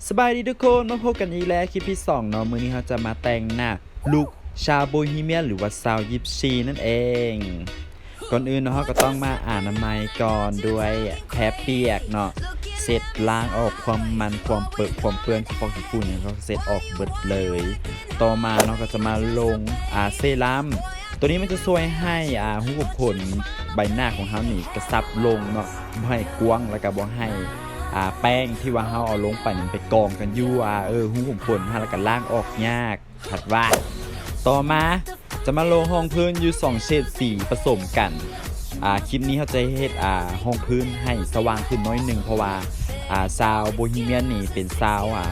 ສະບາຍດີທຸກຄົນ ມາພົບກັນອີກແລ້ວ ຄລິບທີສອງເນາະ. ມື້ນີ້ເຮົາຈະມາແຕ່ງໜ້າລຸກຊາວໂບຮີມຽນ ຫຼືວ່າຊາວຢິບຊີນັ້ນເອງ. ກ່ອນອື່ນເນາະ ເຮົາກໍຕ້ອງມາອະນາໄມກ່ອນດ້ວຍແພປຽກເນາະ ເຊັດລ້າງອອກຄວາມມັນ ຄວາມເປິກ ຄວາມເປື້ອນ ພວກຂີ້ຝຸ່ນຫຍັງ ເຮົາເຊັດອອກເບິດເລີຍ. ຕໍ່ມາເນາະ ເຮົາກໍຈະມາລົງ ອາ ເຊຣຳ. ໂຕນີ້ມັນຈະຊ່ວຍໃຫ້ ອາ ຮູຂຸມຂົນໃບໜ້າຂອງເຮົານີ້ກະຊັບລົງເນາະ ບໍ່ໃຫ້ກວ້າງ ແລ້ວກະບໍ່ໃຫ້ ອາ ແປ້ງທີ່ວ່າເຮົາເອົາລົງໄປນັ້ນໄປກອງກັນຢູ່ ອາ ເອີ ຮູຂຸມຂົນຫັ້ນ ແລ້ວກະລ້າງອອກຍາກ ຄັດວ່າ. ຕໍ່ມາຈະມາລົງຮອງພື້ນຢູ່ສອງເສດສີປະສົມກັນ. ອາ ຄລິບນີ້ເຮົາຈະເຮັດ ອາ ຮອງພື້ນໃຫ້ສະຫວ່າງຂຶ້ນໜ້ອຍໜຶ່ງ ເພາະວ່າ ອາ ຊາວໂບຮີມຽນນີ້ເປັນຊາວ ອາ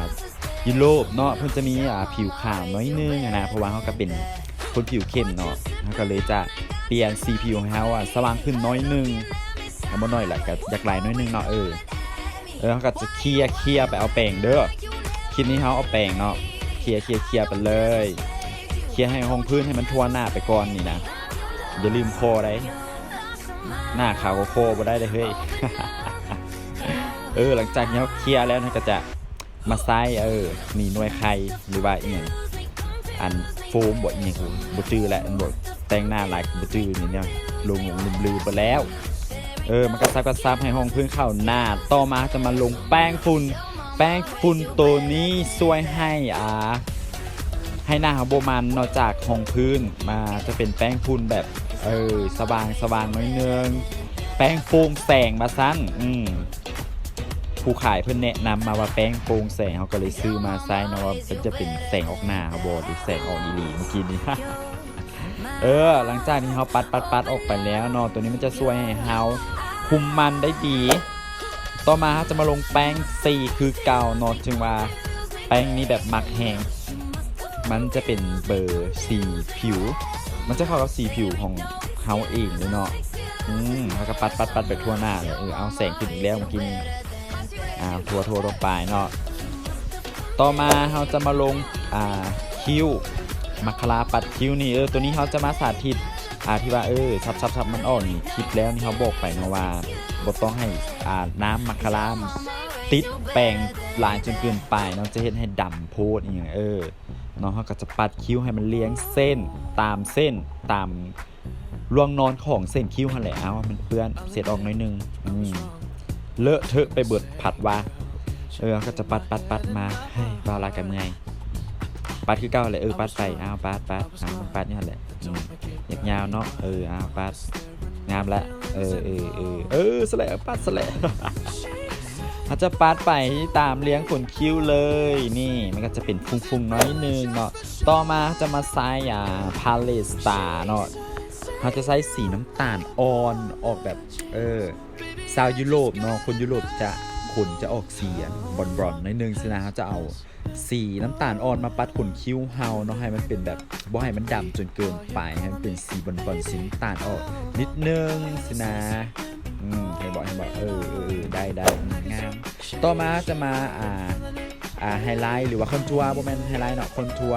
ຢູໂຣບເນາະ ເພິ່ນຈະມີ ອາ ຜິວຂາວໜ້ອຍໜຶ່ງຫັ້ນນະ ເພາະວ່າເຮົາກະເປັນຄົນຜິວເຂັ້ມເນາະ ເຮົາກະເລີຍຈະປ່ຽນສີຜິວໃຫ້ເຮົາ ອາ ສະຫວ່າງຂຶ້ນໜ້ອຍໜຶ່ງ ເອົາບໍ່ໜ້ອຍລະ ກະຢາກຫຼາຍໜ້ອຍໜຶ່ງເນາະ. ເອີ ເອີ ເຮົາກະຈະເຄຍ ເຄຍໄປເອົາແປງເດີ. ຄລິບນີ້ເຮົາເອົາແປງເນາະ ເຄຍ ເຄຍ ເຄຍໄປເລີຍ ເຄຍໃຫ້ຮອງພື້ນໃຫ້ມັນທົ່ວໜ້າໄປກ່ອນນີ້ນະ ຢ່າລືມຄໍໄດ໋ ໜ້າຂາວກວ່າຄໍບໍ່ໄດ້ເດ້ເຮີ້ຍ. ເອີ ຫຼັງຈາກທີ່ເຮົາເຄຍແລ້ວ ເຮົາກະຈະ ມາໃຊ້ ເອີ ນີ້ໜ່ວຍໄຂ່ ຫຼືວ່າອີ່ຫຍັງ ອັນໂຟມບໍ ອີ່ຫຍັງ ບໍ່ຈື່ແຫຼະ ແຕ່ງໜ້າຫຼາຍບໍ່ຈື່ນີ້ ເນາະ ຫຼົງໆລືມໆໄປແລ້ວ. ເອີ ມັນກະຊັບກະຊັບໃຫ້ຮອງພື້ນເຂົ້າໜ້າ. ຕໍ່ມາເຮົາຈະມາລົງແປ້ງຝຸ່ນ ແປ້ງຝຸ່ນໂຕນີ້ຊ່ວຍໃຫ້ ອາ ໃຫ້ໜ້າເຮົາບໍ່ມັນເນາະ ຈາກຮອງພື້ນມາຈະເປັນແປ້ງຝຸ່ນແບບ ເອີ ສະຫວ່າງໆໜ້ອຍໜຶ່ງ ແປ້ງໂປ່ງແສງວ່າຊັ້ນ ອືມ ຜູ້ຂາຍເພິ່ນແນະນຳມາວ່າແປ້ງໂປ່ງແສງ ເຮົາກະເລີຍຊື້ມາໃຊ້ເນາະ ວ່າເພິ່ນຈະເປັນແສງອອກໜ້າເຮົາບໍ່ ຫຼືແສງອອກອີ່ຫຼີ. ມື້ກີ້ນີ້ ເອີ ຫຼັງຈາກທີ່ເຮົາປັດໆໆອອກໄປແລ້ວເນາະ ໂຕນີ້ມັນຈະຊ່ວຍໃຫ້ເຮົາຄຸມມັນໄດ້ດີ. ຕໍ່ມາເຮົາຈະມາລົງແປ້ງສີຄືເກົ່າເນາະ ເຖິງວ່າແປ້ງນີ້ແບບມັກແຮງ ມັນຈະເປັນເບີສີຜິວ ມັນຈະເຂົ້າກັບສີຜິວຂອງເຮົາເອງເລີຍເນາະ. ອືມ ເຮົາກະປັດໆໆໄປທົ່ວໜ້າເລີຍ. ເອີ ເອົາແສງຂຶ້ນອີກແລ້ວມື້ກີ້ນີ້ ອ່າ ທົ່ວໆລົງໄປເນາະ. ຕໍ່ມາເຮົາຈະມາລົງ ອ່າ ຄິ້ວ ມາຄາຣາປັດຄິ້ວນີ້ ເອີ ໂຕນີ້ເຮົາຈະມາສາທິດ ອ່າ ທີ່ວ່າ ເອີ ສັບໆໆມັນອອກນີ້ ຄລິບແລ້ວນີ້ເຮົາບອກໄປເນາະວ່າ ບໍ່ຕ້ອງໃຫ້ ອ່າ ນ້ຳມາຄາຣາຕິດແປງຫຼາຍຈົນເກີນໄປເນາະ ຈະເຮັດໃຫ້ດຳໂພດອີ່ຫຍັງ ເອີ ເນາະ. ເຮົາກະຈະປັດຄິ້ວໃຫ້ມັນລຽງເສັ້ນ ຕາມເສັ້ນ ຕາມລວງນອນຂອງເສັ້ນຄິ້ວຫັ້ນແຫຼະ. ເອົາ ມັນເປື້ອນ ເຊັດອອກໜ້ອຍໜຶ່ງ ອືມ ເລາະເທາະໄປເບິດ ພັດວ່າ ເອີ ເຮົາກະຈະປັດໆໆມາ ເຮີ້ຍ ເວົ້າຫຼາຍກະເມື່ອຍ ປັດຄືເກົ່າແຫຼະ ເອີ ປັດໄປ ເອົາ ປັດໆ ເອົາ ປັດຢູ່ຫັ້ນແຫຼະ ອືມ ຢາກຍາວເນາະ ເອີ ເອົາ ປັດ ງາມລະ ເອີ ເອີ ເອີ ເອີ ຊັ້ນແຫຼະ ປັດຊັ້ນແຫຼະ. ເຮົາຈະປັດໄປຕາມລຽງຂົນຄິ້ວເລີຍ ນີ້ ມັນກະຈະເປັນຟຸ້ງໆໜ້ອຍໜຶ່ງເນາະ. ຕໍ່ມາເຮົາຈະມາໃຊ້ ອ່າ ພາເລັດສະຕາເນາະ ເຮົາຈະໃຊ້ສີນ້ຳຕານອ່ອນ ອອກແບບ ເອີ ຊາວຢູໂຣບເນາະ ຄົນຢູໂຣບຈະ ຂົນຈະອອກສີ ອ່າ ບຣອນໆໜ້ອຍໜຶ່ງຊີ້ນະ. ເຮົາຈະເອົາສີນ້ຳຕານອ່ອນມາປັດຂົນຄິ້ວເຮົາເນາະ ໃຫ້ມັນເປັນແບບ ບໍ່ໃຫ້ມັນດຳຈົນເກີນໄປ ໃຫ້ມັນເປັນສີບຣອນໆ ສີນ້ຳຕານອອກນິດໜຶ່ງຊີ້ນະ. ອືມ ເຫັນບໍ່ ເຫັນບໍ່ ເອີ ເອີ ເອີ ໄດ້ ໄດ້ ອືມ ງາມ. ຕໍ່ມາເຮົາຈະມາ ອ່າ ອ່າ ໄຮໄລ ຫຼືວ່າຄອນທົວ ບໍ່ແມ່ນໄຮໄລເນາະ ຄອນທົວ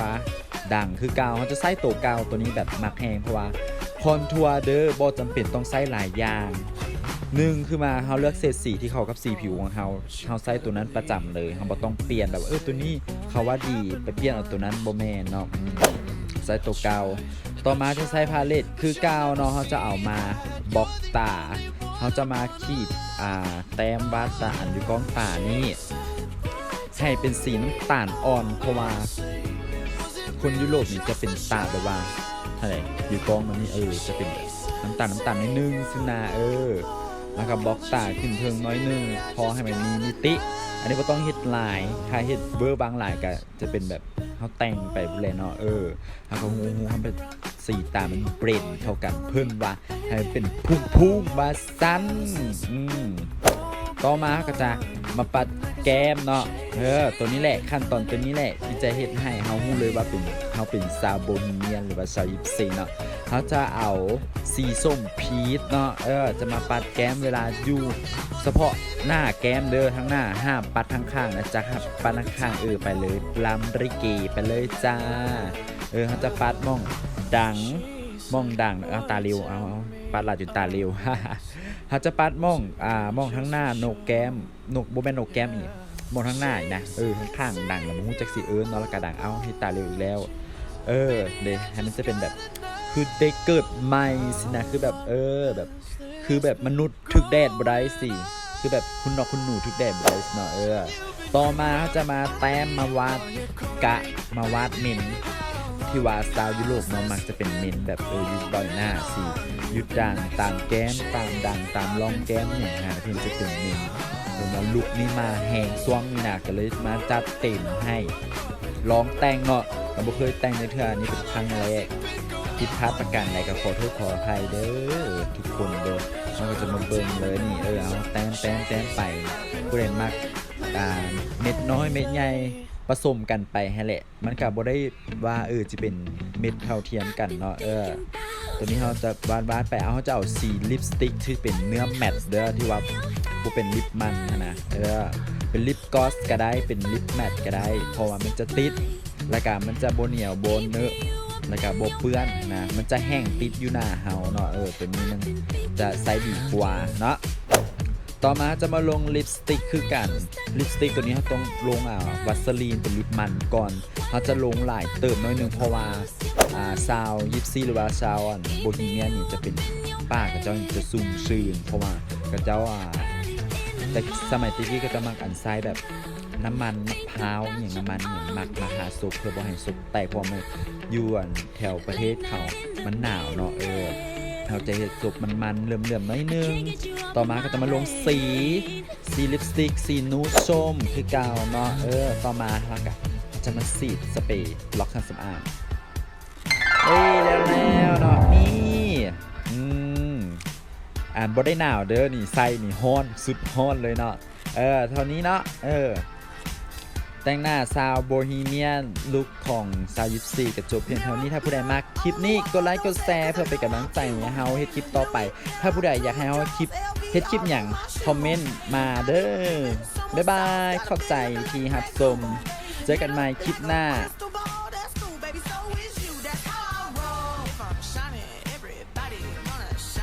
ດັງຄືເກົ່າ. ເຮົາຈະໃຊ້ໂຕເກົ່າ ໂຕນີ້ແບບມັກແຮງ ເພາະວ່າຄອນທົວເດີ ບໍ່ຈຳເປັນຕ້ອງໃຊ້ຫຼາຍຢ່າງ. ໜຶ່ງຄືວ່າເຮົາເລືອກເສດສີທີ່ເຂົ້າກັບສີຜິວຂອງເຮົາ ເຮົາໃຊ້ໂຕນັ້ນປະຈຳເລີຍ ເຮົາບໍ່ຕ້ອງປ່ຽນແບບ ເອີ ໂຕນີ້ເຂົາວ່າດີ ໄປປ່ຽນເອົາໂຕນັ້ນ ບໍ່ແມ່ນເນາະ ອືມ ໃຊ້ໂຕເກົ່າ. ຕໍ່ມາຈະໃຊ້ພາເລັດຄືເກົ່າເນາະ ເຮົາຈະເອົາມາບລັອກຕາ ເຮົາຈະມາຂີດ ອ່າ ແຕ້ມວາດຕາອັນຢູ່ກ້ອງຕານີ້ ໃຫ້ເປັນສີນ້ຳຕານອ່ອນ ເພາະວ່າຄົນຢູໂຣບນີ້ຈະເປັນຕາແບບວ່າ ຫັ້ນແຫຼະ ຢູ່ກ້ອງມັນນີ້ ເອີ ຈະເປັນແບບນ້ຳຕານ ນ້ຳຕານໜ້ອຍໜຶ່ງຊີ້ນະ ເອີ ແລ້ວກະບລັອກຕາຂຶ້ນເທິງໜ້ອຍໜຶ່ງ ພໍໃຫ້ມັນມີມິຕິ. ອັນນີ້ບໍ່ຕ້ອງເຮັດຫຼາຍ ຖ້າເຮັດເວີບາງຫຼາຍກະຈະເປັນແບບເຮົາແຕ່ງໄປພຸ້ນແຫຼະເນາະ ເອີ ເຮົາກະຮູ້ ຮູ້ ເຮົາໄປ ສີຕາມັນເບຣນເຂົ້າກັນ ເພິ່ນວ່າໃຫ້ເປັນພຸ້ງໆວ່າຊັ້ນ. ອືມ ຕໍ່ມາເຮົາກະຈະມາປັດແກ້ມເນາະ ເອີ ໂຕນີ້ແຫຼະ ຂັ້ນຕອນໂຕນີ້ແຫຼະທີ່ຈະເຮັດໃຫ້ເຮົາຮູ້ເລີຍວ່າເປັນ ເຮົາເປັນຊາວໂບຮີມຽນ ຫຼືວ່າຊາວຢິບຊີເນາະ. ເຮົາຈະເອົາສີສົ້ມພີດເນາະ ເອີ ຈະມາປັດແກ້ມເວລາຢູ່ສະເພາະໜ້າແກ້ມເດີ ທາງໜ້າ ຫ້າມປັດທາງຂ້າງນະ ຈະປັດທາງຂ້າງ ເອີ ໄປເລີຍ ລຳລິເກ ໄປເລີຍຈ້າ. ເອີ ເຮົາຈະປັດໝ່ອງດັງ ໝ່ອງດັງ ເອົາ ຕາຫຼິວ ເອົາ ເອົາ ປັດຫຼາຍຈົນຕາຫຼິວ. ເຮົາຈະປັດໝ່ອງ ອ່າ ໝ່ອງທາງໜ້າໂໜກແກ້ມ ໂໜກ ບໍ່ແມ່ນໂໜກແກ້ມອີ່ຫຍັງ ໝໍທາງໜ້ານີ້ນະ ເອີ ຂ້າງໆດັງ ແລ້ວບໍ່ຮູ້ຈັກຊິເອີ້ນເນາະ ແລ້ວກະດັງ ເອົ້າ ເຮັດຕາເລວອີກແລ້ວ ເອີ ເດ ໃຫ້ມັນຈະເປັນແບບ ຄືໄດ້ເກີດໃໝ່ຊີ້ນະ ຄືແບບ ເອີ ແບບ ຄືແບບມະນຸດຖືກແດດບໍ່ໄດ້ຊີ້ ຄືແບບຄຸນນົກຄຸນໜູຖືກແດດບໍ່ໄດ້ຊີ້ເນາະ ເອີ. ຕໍ່ມາເຮົາຈະມາແຕ້ມ ມາວາດກະ ມາວາດເມັນ ທີ່ວ່າຊາວຢູໂຣບເນາະ ມັກຈະເປັນເມັນແບບ ເອີ ຢູ່ໃບໜ້າຊີ້ ຢູ່ຕາມ ຕາມແກ້ມ ຕາມດັງ ຕາມຮ່ອງແກ້ມຫຍັງຫັ້ນ ເພິ່ນຈະເປັນເມັນ. ເພິ່ນວ່າລຸກນີ້ມາແຮງຊ່ວງນີ້ນະ ກະເລີຍມາຈັດເຕັມໃຫ້ ລອງແຕ່ງເນາະ ກະບໍ່ເຄີຍແຕ່ງຈັກເທື່ອ ອັນນີ້ເປັນຄັ້ງແລກ ຜິດພາດປະການໃດກະຂໍໂທດຂໍອະໄພເດີ ທຸກຄົນເດີ. ເຮົາກະຈະມາເບິ່ງເລີຍນີ້ ເອີ ເອົາແຕ້ມ ແຕ້ມ ແຕ້ມໄປ ຜູ້ໃດມັກ ອ່າ ເມັດນ້ອຍເມັດໃຫຍ່ ປະສົມກັນໄປຫັ້ນແຫຼະ ມັນກະບໍ່ໄດ້ວ່າ ເອີ ຊິເປັນເມັດເທົ່າທຽມກັນເນາະ ເອີ. ໂຕນີ້ເຮົາຈະວາດ ວາດໄປ ເຮົາຈະເອົາສີລິບສະຕິກທີ່ເປັນເນື້ອແມັດເດີ ທີ່ວ່າບໍ່ເປັນລິບມັນຫັ້ນນະ ເອີ ເປັນລິບກອສກະໄດ້ ເປັນລິບແມັດກະໄດ້ ເພາະວ່າມັນຈະຕິດ ແລ້ວກະມັນຈະບໍ່ໜຽວບໍ່ເໜີ ແລ້ວກະບໍ່ເປື້ອນນະ ມັນຈະແຫ້ງຕິດຢູ່ໜ້າເຮົາເນາະ ເອີ ໂຕນີ້ມັນຈະໃຊ້ດີກວ່າເນາະ. ຕໍ່ມາເຮົາຈະມາລົງລິບສະຕິກຄືກັນ ລິບສະຕິກໂຕນີ້ເຮົາຕ້ອງລົງ ອ່າ ວາສະລີນເປັນລິບມັນກ່ອນ ເຮົາຈະລົງຫຼາຍເຕີບໜ້ອຍໜຶ່ງ ເພາະວ່າ ອ່າ ຊາວຢິບຊີ ຫຼືວ່າຊາວ ອັນ ໂບຮີເມຍນນີ້ຈະເປັນ ປາກຂະເຈົ້າຈະຊຸ່ມຊື່ນ ເພາະວ່າຂະເຈົ້າ ອ່າ ແຕ່ສະໄໝແຕ່ກີ້ຂະເຈົ້າມັກ ອັນ ໃຊ້ແບບ ນ້ຳມັນມະພ້າວອີ່ຫຍັງ ນ້ຳມັນອີ່ຫຍັງ ມັກມາທາສົບ ເພື່ອບໍ່ໃຫ້ສົບແຕກ ເພາະວ່າມັນຢູ່ ອັນ ແຖວປະເທດເຂົາມັນໜາວເນາະ ເອີ ເຮົາຈະເຮັດສົບມັນໆ ເຫຼື້ອມໆ ໜ້ອຍໜຶ່ງ. ຕໍ່ມາກະຈະມາລົງສີ ສີລິບສະຕິກ ສີນູດສົ້ມຄືເກົ່າເນາະ ເອີ. ຕໍ່ມາເຮົາກະຈະມາສີດສະເປລັອກເຄື່ອງສຳອາງ ເອີ ແລ້ວໆ ເນາະ ນີ້ ອືມ ອັນ ບໍ່ໄດ້ໜາວເດີ ນີ້ໃສ່ນີ້ຮ້ອນ ສຸດຮ້ອນເລີຍເນາະ ເອີ ເທົ່ານີ້ເນາະ ເອີ. ແຕ່ງໜ້າຊາວໂບຮີເມຍນ ລຸກຂອງຊາວຢິບຊີກະຈົບພຽງເທົ່ານີ້. ຖ້າຜູ້ໃດມັກຄລິບນີ້ ກົດໄລກົດແຊເພື່ອເປັນກຳລັງໃຈໃຫ້ເຮົາເຮັດຄລິບຕໍ່ໄປ. ຖ້າຜູ້ໃດຢາກໃຫ້ເຮົາເຮັດຄລິບ ເຮັດຄລິບຫຍັງ ຄອມເມັນມາເດີ. ບາຍບາຍ ຂອບໃຈທີ່ຮັບຊົມ ເຈີກັນໃໝ່ຄລິບໜ້າ.